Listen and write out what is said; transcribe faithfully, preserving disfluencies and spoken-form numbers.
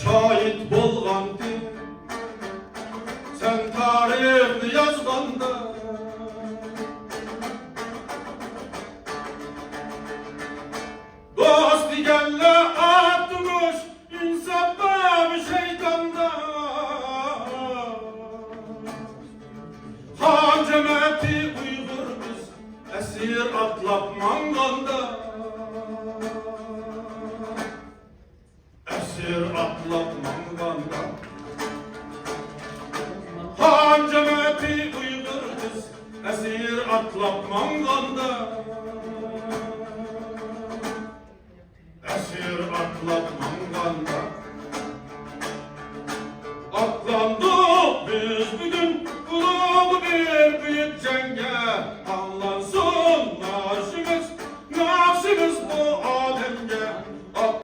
شاھىت بولغانتى سەن تارىخنى يازغاندا. دوست دېگەنلەر ئاتمىش، ئىنساپ بارمۇ شەيتاندا؟ خان جەمەتى ئۇيغۇر بىز ئەسىر ئاتلاپ ماڭغاندا. ئەسىر ئاتلاپ ماڭغاندا، خان جەمەتى ئۇيغۇر بىز ئەسىر ئاتلاپ ماڭغاندا، ئەسىر ئاتلاپ ماڭغاندا.